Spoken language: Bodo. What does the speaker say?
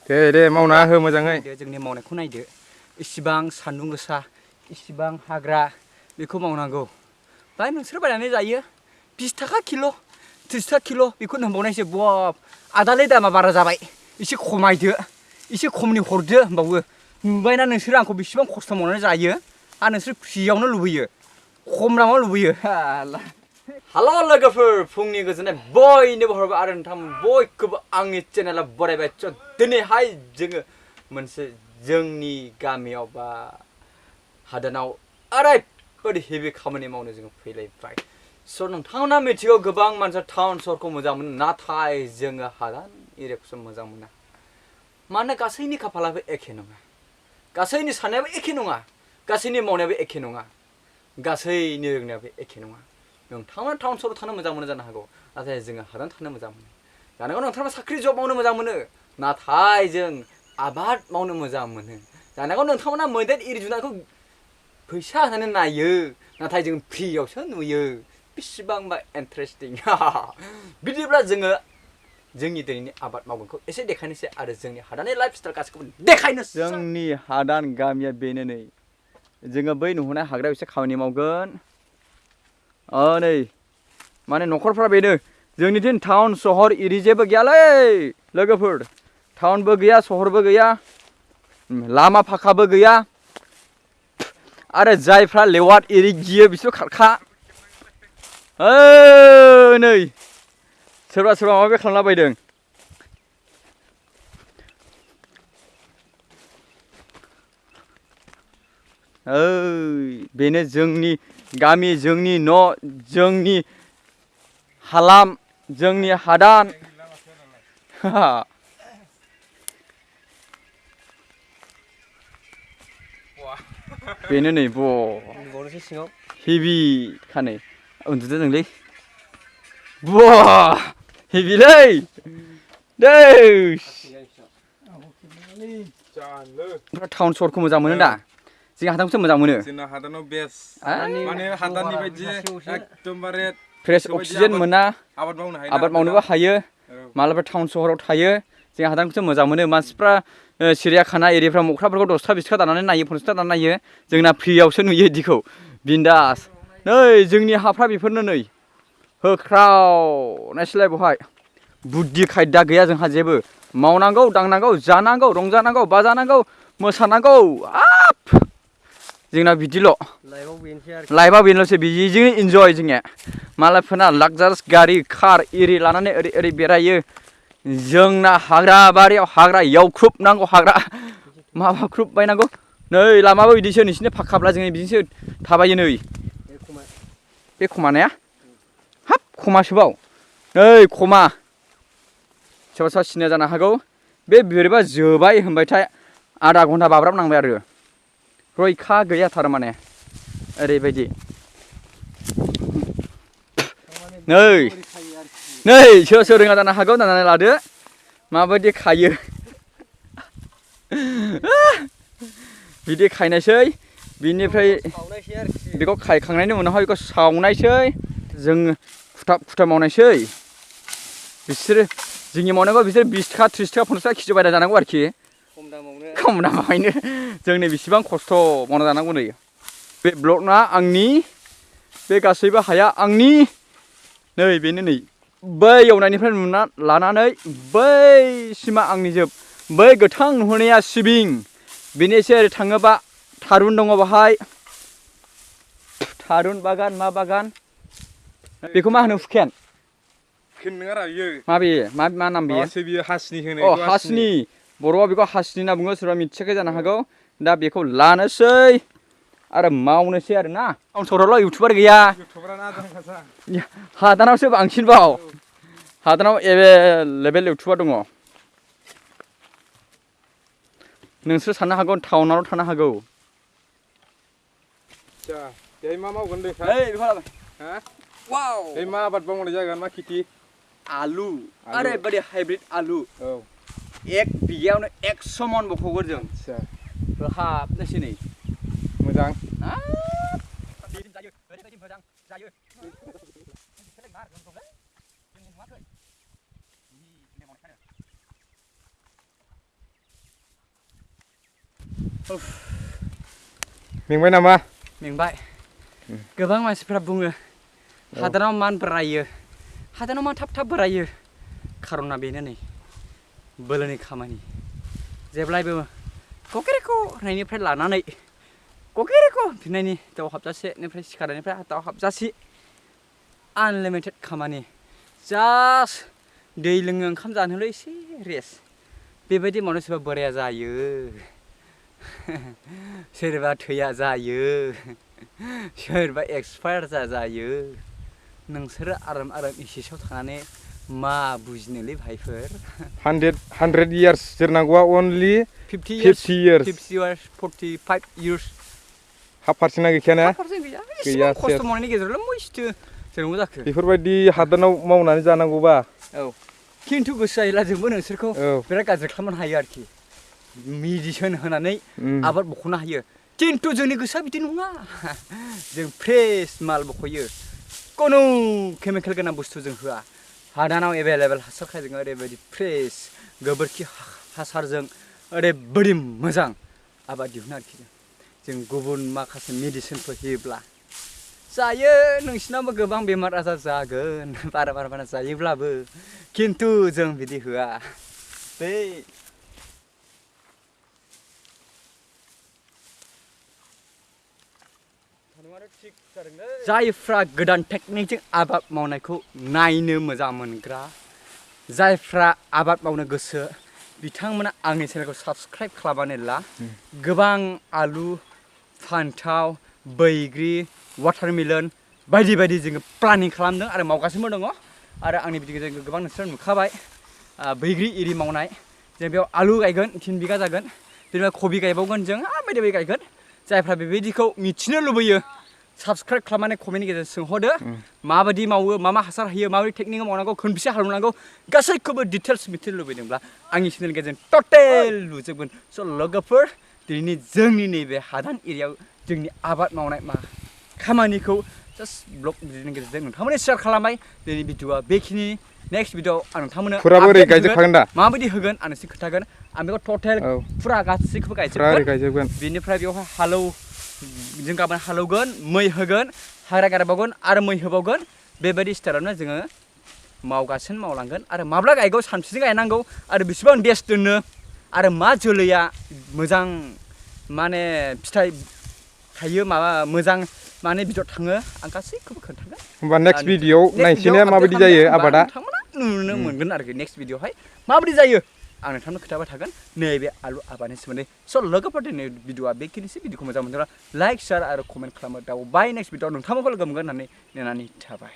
दे मावना हो मोजाङै जोंनि मावनायखौ नायदो इसिबां सान्दुं गोसा इसिबां हाग्रा बेखौ मावनांगौ बाय नोंसोर बायनानै जायो 20 थाखा किल' 30 थाखा किल' बेखौ होनबावनायसो बाब आदालै दामा बारा जाबाय एसे खमायदो एसे खमनि हरदो होनबावो नुबायना नोंसोर आंखौ बेसेबां खस्थ' मावनानै जायो नोंसोर फ्रियावनो लुबैयो खम राङाव लुबैयो हालो लोगोफोर फुंनि गोजोननाय बयनोबो हरबाय आरो नोंथां बयखौबो आंनि चेनेलाव बरायबाय दिनैहाय जोङो मोनसे जोंनि गामियाव बा हादानाव ओरैबायदि हेभि खामानि मावनो जोङो फैलायबाय स' नोंथांमोना मिथिगौ गोबां मानसिया टाउन सहरखौ मोजां मोनो नाथाय जोङो हादान एरियाखौसो मोजां मोना मानो गासैनि खाफालाबो एखे नङा गासैनि साननायाबो एखे नङा गासैनि मावनायाबो एखे नङा गासैनि रोंनायाबो एखे नङा नोंथांमोना टाउन सहराव थानो मोजां मोनो जानो हागौ नाथाय जोङो हादान थानो मोजां मोनो जानांगौ नोंथांमोना साख्रि जब मावनो मोजां मोनो नाथाय जों आबाद मावनो मोजां मोनो जानांगौ नोंथांमोना मैदेर एरि जुनारखौ फैसा होनानै नायो नाथाय जों फ्रियावसो नुयो बेसेबांबा इन्टारेस्टिं बिदिब्ला जोङो जोंनि दिनैनि आबाद मावनायखौ एसे देखायनोसै आरो जोंनि हादाननि लाइफ स्टाइल गासैखौबो देखायनोसै जोंनि हादान गामिया बेनो नै जोङो बै नुहुरनाय हाग्रायाव एसे खामानि मावगोन नै माने न'खरफ्रा बेनो जोंनि दिन टाउन सहर एरि जेबो गैयालै लोगोफोर टाउनबो गैया सहरबो गैया लामा फाखाबो गैया आरो जायफ्रा लेवाट एरि गियो बिसोर खारखा नै सोरबा माबा खालामला बायदों बेनो जोंनि गामि जोंनि न' जोंनि हालाम जोंनि हादान बेनो नै हेभि खानै उन्दुदो जोंलै हेभिलै टाउन सहरखौ मोजां मोनो दा जों हादानखौसो मोजां मोनो जोंना हादानाव बेस्ट माने हादाननि बायदि एकदमबारे फ्रेश अक्सिजेन मोना आबाद मावनोबो हायो मालाबा टाउन सहराव थायो जों हादानखौसो मोजां मोनो मानसिफ्रा सिरियाखाना एरियाफ्रा मोख्राफोरखौ 10 था 20 था दानानै नायो 50 था दानानै नायो जोंना फ्रियावसो नुयो इदिखौ बिन्दास नै जोंनि हाफ्रा बेफोरनो नै होख्राव नायसैलाय बहाय बुद्धि खायदा गैया जोंहा जेबो मावनांगौ दांनांगौ जानांगौ रंजानांगौ बाजानांगौ मोसानांगौ जोंना बिदिल' लाइफआ बेनोल'सै बिदिजों इन्जय जोंनिया मालायफोरना लाक्जारियास गारि कार एरि लानानै ओरै बेरायो जोंना हाग्रा बारियाव हाग्रा एवख्रुबनांगौ हाग्रा माबाख्रुब बायनांगौ नै लामाबो बिदिसो नोंसिनि फाखाब्ला जोङो बिदिसो थाबायो नै बे खमानाया हाब खमासोबाव नै खमा सोरबा सिनाया जानो हागौ बे बोरैबा जोबाय होनबायथाय आधा घन्टा बाब्राब नांबाय आरो रैखा गैया थारमाने ओरैबायदि नै सोर रोङा जानो हागौ नायनानै लादो माबायदि खायो बिदि खायनायसै बिनिफ्राय बेखौ खायखांनायनि उनावहाय बेखौ सावनायसै जोङो खुथाब मावनायसै बिसोरो जोंनि मावनांगौ बिसोर 20 थाखा 30 थाखा 50 थाखा केजि बायना जानांगौ आरोखि खम दामावहायनो जोंनो बेसेबां खस्थ' मावना जानांगौ नै बे ब्लकना आंनि बे गासैबो हाया आंनि नै बेनो नै बै एवनायनिफ्राय नुना लानानै बैसिमा आंनि जोब बै गोथां नुहुरनाया सिबिं बेनि एसे ओरै थाङोबा थारुन दङ बाहाय थारुन बागान मा बागान बेखौ मा होनो हुकेन माबे मा नाम बेयो हासिनि बर'आव बेखौ हासिनि होनना बुङो सोरबा मिथियाखै जानो हागौ दा बेखौ लानोसै आरो मावनोसै आरो ना टाउन सहरावल' इउटुबार गैया हादानावसो बांसिनबाव हादानाव एभेलेबेल इउटुबार दङ नोंसोर साननो हागौ टाउनावल' थानो हागौ मा मावगोन मा आबाद मावनाय जागोन मा खेथि आलु ओरैबायदि हाइब्रिद आलु एक बिगायावनो 100 मन बख'गोन जों हाबनोसै नै मोजां मेंबाय नामा मेंबाय गोबां मानसिफ्रा बुङो हादानाव मान बोरायो हादानाव मान थाब थाब बोरायो खार'ना बेनो नै बोलोनि खामानि जेब्लायबो ककेरेको होननायनिफ्राय लानानै ककेरेको फिननायनि दाउ हाबजासेनिफ्राय सिखारनायनिफ्राय दाउ हाबजासे आनलिमिटेड खामानि जास्ट दै लोङो ओंखाम जानोल' एसे रेस्ट बेबायदि मावनो सोरबा बोराया जायो सोरबा थैया जायो सोरबा एक्सपायार जायो नोंसोरो आराम इसिसाव थानानै मा बुजिनोलै भाइफोर 100 years जोरनांगौआ only 50 years 45 years हाफ पारसेन्टआ गैखायाना गैया खस्थ' मावनायनि गेजेरावल' मस्थ' जोंबो जाखो बेफोरबायदि हादानाव मावनानै जानांगौबा औ खिन्थु गोसो जायोला जोंबो नोंसोरखौ बिराद गाज्रि खालामनो हायो आरोखि मेडिसिन होनानै आबाद बख'नो हायो खिन्थु जोंनि गोसोआ बिदि नङा जों फ्रेश माल बख'यो कुनु केमिकेल गोनां बुस्थु जों होआ हादानाव एभेलेबेल हासारखाय जों ओरैबायदि फ्रेश गोबोरखि हासारजों ओरैबायदि मोजां आबाद दिहुनो आरोखि जों गुबुन माखासे मेडिसिनफोर होयोब्ला जायो नोंसिनावबो गोबां बेमार आजार जागोन बारा जायोब्लाबो खिन्थु जों बिदि होआ बै जायफ्रा गोदान टेकनिकजों आबाद मावनायखौ नायनो मोजां मोनग्रा जायफ्रा आबाद मावनो गोसो बिथांमोना आंनि चेनेलखौ साबस्क्राइब खालामनानै ला गोबां आलु फान्थाव बैग्रि वाटारमेलन बायदि बायदि जोङो प्लानिं खालामदों आरो मावगासिनो दङ आरो आंनि भिडिअखौ जों गोबां नोंसोर नुखाबाय बैग्रि इरि मावनाय जों बेयाव आलु गायगोन 3 बिगा जागोन बेनिफ्राय कबि गायबावगोन जों बायदि बायदि गायगोन जायफ्रा बेबायदिखौ मिथिनो लुबैयो साबस्क्राइब खालामनानै कमेन्टनि गेजेरजों सोंहरदो माबायदि मावो मा हासार होयो माबायदि टेकनिकआव मावनांगौ खनबेसे हालेवनांगौ गासैखौबो डिटेल्स मिथिनो लुबैदोंब्ला आंनि चेनेलनि गेजेरजों टटेल नुजोबगोन स' लोगोफोर दिनै जोंनि नैबे हादान एरियायाव जोंनि आबाद मावनाय मा खामानिखौ जास्ट ब्लग भिडिअनि गेजेरजों नोंथांमोननो शेयार खालामबाय दिनै भिडिअआ बेखिनि नेक्स्ट भिडिअआव आं नोंथांमोननो फुराबो ओरै गायजोबखागोन दा माबायदि होगोन आं नोंसोरनो खोन्थागोन आं बेखौ टटेल फुरा गासैखौबो गायजोबगोन बेनिफ्राय बेवहाय जों गाबोन हालौगोन मै होगोन हाग्रा गारबावगोन आरो मै होबावगोन बेबायदि स्टाइलावनो जोङो मावगासिनो मावलांगोन आरो माब्ला गायगौ सानबेसे गायनांगौ आरो बेसेबां देस दोननो आरो मा जोलैया मोजां माने फिथाइ थायो माबा मोजां माने बिदर थाङो आं गासैखौबो खोन्थागोन होमबा नेक्स्ट भिडिअआव नायनोसै माबायदि जायो आबादा नोंथांमोना नुनो मोनगोन आरोखि नेक्स्ट भिडिअआवहाय माबायदि जायो आं नोंथांनो खोन्थाबाय थागोन नैबे आलु आबादनि सोमोन्दै स' लोगोफोर दिनै भिडिअआ बेखिनिसै भिडिअखौ मोजां मोनदोंब्ला लाइक शेयार आरो कमेन्ट खालामो दावबाय नेक्स्ट भिडिअआव नोंथांमोनखौ लोगो मोनगोन होननानै नेनानै थाबाय